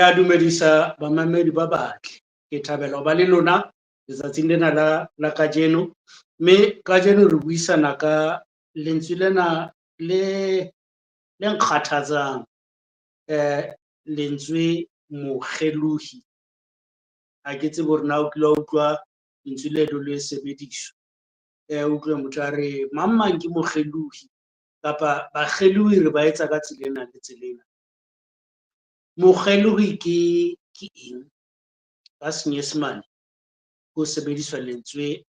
Ke a dumedisa bamamedi ba batle. Ke thabela ho ba le lona letsatsing lena la kajeno. Mme kajeno re buisana ka lentswe lena le nkgathatsang, lentswe mokgelohi. Ha ke tsebe hore na o kile wa utlwa lentswe leno le sebediswa. Utlwe motho a re mang mang ke mokgelohi kapa bakgelohi re ba etsa ka tsela ena le tsela ena. Mokgelohi ke eng? Ka senyesemane ho sebediswa lentswe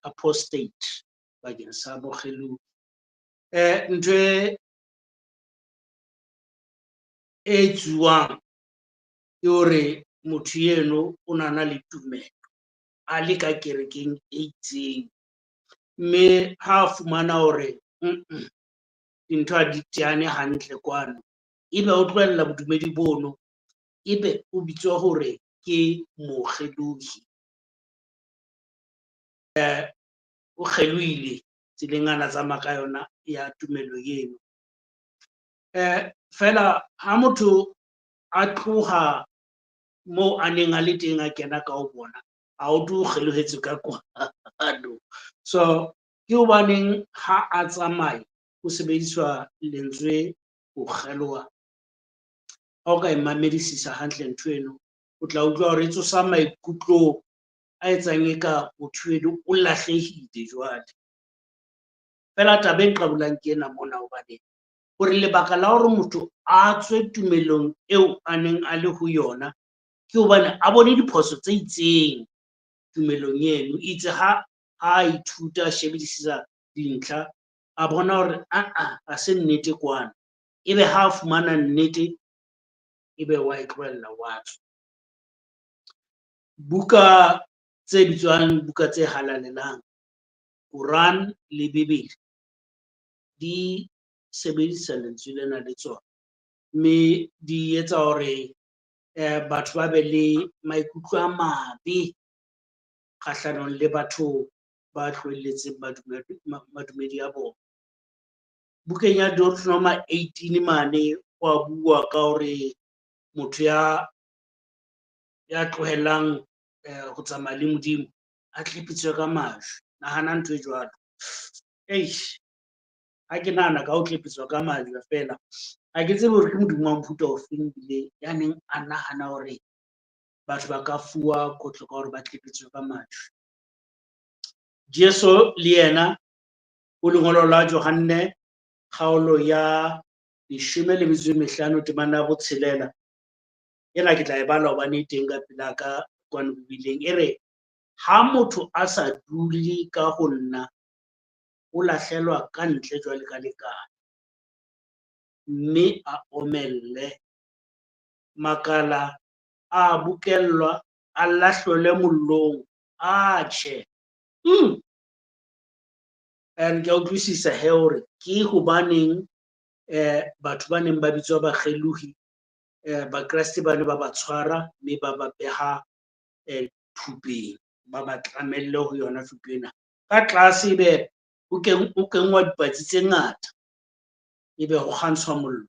apostate bakeng sa mokgelohi. Ntho e etsuwang ke hore motho eno o na le tumelo, a le ka kerekeng e itseng. Mme ha fumana hore dintho ha di teane hantle kwano, ebe o tlohella bodumedi bono, ebe o bitswa hore ke mokgelohi. O kgelohile tseleng ana tsamaya ka yona ya tumelo eno. Feela ha motho a tloha moo a neng a le teng a kena ka ho bona, ha ho thwe o kgelohetse ka kwano. So ke hobaneng ha a tsamaya ho sebediswa lentswe ho kgeloha? Ha o ka e mamedisisa hantle ntho eno, o tla utlwa hore e tsosa maikutlo a etsang eka motho eno o lahlehile jwale. Feela taba e nqabolang ke ena mona hobane hore lebaka la hore motho a tswe tumelong eo a neng a le ho yona, ke hobane a bone diphoso tse itseng tumelong eno. Itse ha a ithuta, a shebisisa dintlha, a bona hore aa ha se nnete kwana. Ebe ha a fumana nnete, ebe wa e tlohella wa tswa. Buka tse bitswang buka tse halalelang, Quran le Bebele di sebedisa lentswe lena le tsona. Mme di etsa hore batho ba be le maikutlo a mabe kgahlanong le batho ba tlohelletseng madumedi a bona. Bukeng ya Deuteronomy 18 mane ho a bua ka hore motho ya tlohellang ho tsamaya le Modimo a tlepetswe ka majwe. Nahana ntho e jwalo. Eish, ha ke nahana ka ho tlepetswa ka majwe feela, ha ke tsebe hore ke Modimo wa mofuta ofeng ebile ya neng a nahana hore batho ba ka fuwa kotlo ka hore ba tlepetswe ka majwe. Jesu le yena ho lengolo la Johanne kgaolo ya 15 temana ya 6, ena ke tla e bala hobane e teng ka pela ka kwano Bibeleng, e re ha motho a sa dule ka ho nna, o lahlelwa ka ntle jwale ka lekala, mme a omelle. Makala a bokellwa, a lahlelwe mollong, a tjhe. And ke a utlwisisa he hore ke hobaneng batho ba neng ba bitswa bakgelohi, Bakreste ba ne ba ba tshwara mme ba ba beha thupeng, ba ba tlamelle ho yona thupe ena. Ka tlase ebe ho kenngwa dipatsi tse ngata, ebe ho kgantshwa mollo,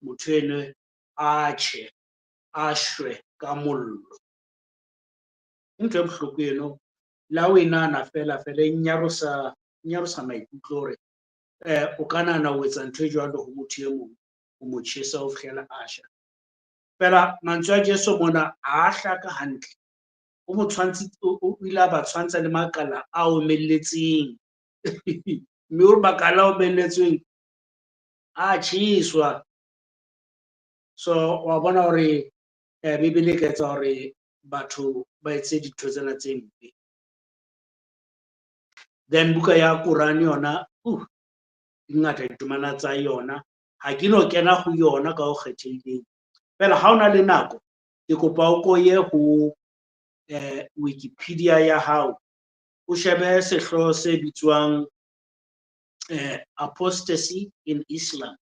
motho eno a tjhe, a shwe ka mollo. Ke ntho e bohloko eno, le ha o e nahana fela fela e nyarosa maikutlo hore o ka nahana ho etsa ntho e jwalo ho motho e mong, o mo tjhesa ho fihlela a shwa. Feela mantswe a Jesu mona a hlaka hantle, o mo tshwantshitse, o ile a ba tshwantsha le makala a omelletseng. Mme o makala a omelletsweng a tjheswa. So wa bona hore Bibele e ka etsa hore batho ba etse dintho tsena tse mpe. Then buka ya Quran yona, di ngata ditemana tsa yona, ha ke no kena ho yona ka ho kgethehileng. Feela ha ona le nako, ke kopa o ko ye ho Wikipedia ya hao, o shebe sehlooho se bitswang Apostasy in Islam.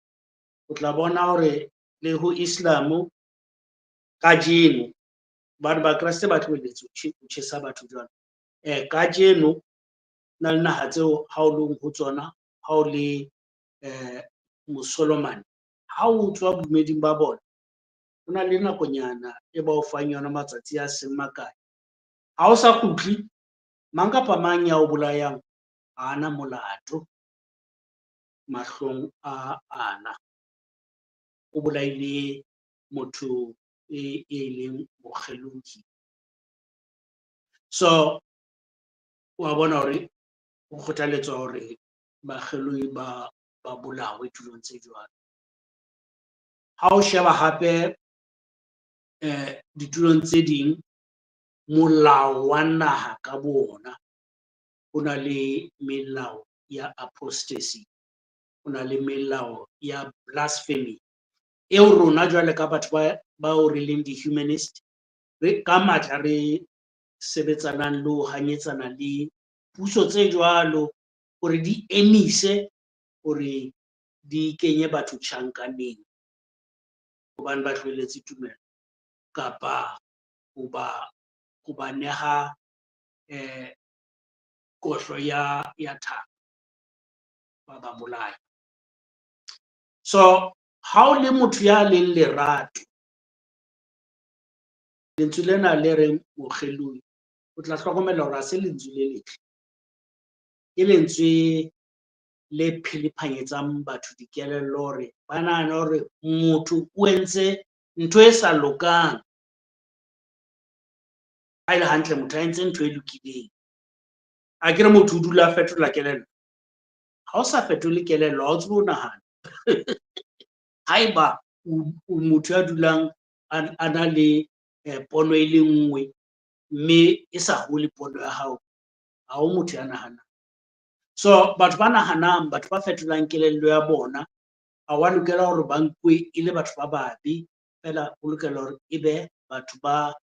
O tla bona hore le ho Islam kajeno, hobane Bakreste ba tlohelletse ho tjhesa batho jwalo. Kajeno na le naha tseo ha o leng ho tsona, ha o le mosolomane, ha o tswa bodumeding ba bona, Ho na le nakonyana e ba o fang yona matsatsi a seng makae. Ha o sa kgutle, mang kapa mang ya o bolayang ha ana molato mahlong a Allah. O bolaile motho e leng mokgelohi. So wa bona hore ho kgothaletswa hore bakgelohi ba bolawe tulong tse jwalo. Ha o sheba hape ditulong tse ding, molao wa naha ka bo ona o na le melao ya apostasy, o na le melao ya blasphemy eo rona jwale ka batho bao re leng di-humanist re ka matla re sebetsanang le ho hanyetsana le puso tse jwalo hore di emise hore di kenye batho tjhankaneng hobane ba tlohelletse tumelo kapa ho ba neha kotlo ya thapo ba bolaya. So ha o le motho ya leng lerato, lentswe lena le reng mokgelohi, o tla hlokomela hore ha se lentswe le letle. Ke lentswe le phelephanyetsang batho dikelello hore ba nahane hore motho o entse ntho e sa lokang. Ha ele hantle motho a entse ntho e lokileng. Akere motho o dula a fetola kelello. Ha o sa fetole kelello, ha o tsebe ho nahana. Haeba o motho ya dulang a na le pono e le nngwe mme e sa hole pono ya hao, ha o motho ya nahanang. So batho ba nahanang, batho ba fetolang kelello ya bona, ha wa lokela hore ba nkuwe e le batho ba babe, fela o lokela hore e be batho ba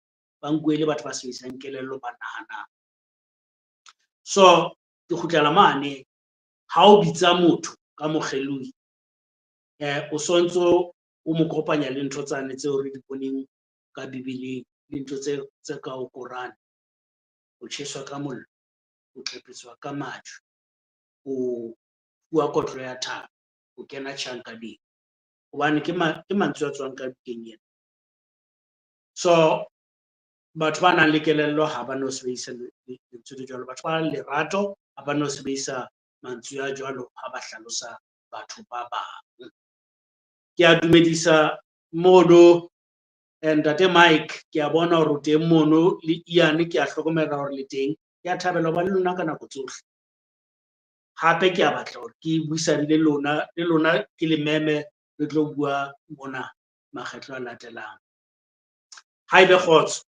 nkuwe e le batho ba sebedisang kelello, ba nahanang. So ke kgutlela mane, ha o bitsa motho ka mokgelohi, o sontso o mo kopanya le ntho tsane tseo re di boneng ka Bibeleng, le ntho tse ka ho Koran, ho tjheswa ka mollo, ho tlepetswa ka majwe, ho fuwa kotlo ya thapo, ho kena tjhankaneng, hobane ke mantswe a tswang ka bukeng ena. So batho ba nang le kelello ha ba no sebedisa lentswe le jwalo, batho ba nang le lerato ha ba no sebedisa mantswe a jwalo ha ba hlalosa batho ba bang. Ke a dumedisa mono Ntate Mike, ke a bona hore o teng mono, le Ian ke a hlokomela hore le teng. Ke a thabela ho ba le lona ka nako tsohle. Hape ke a batla hore ke buisane le lona ke le meme re tlo bua mona makgetlo a latelang. Ha ebe kgotso.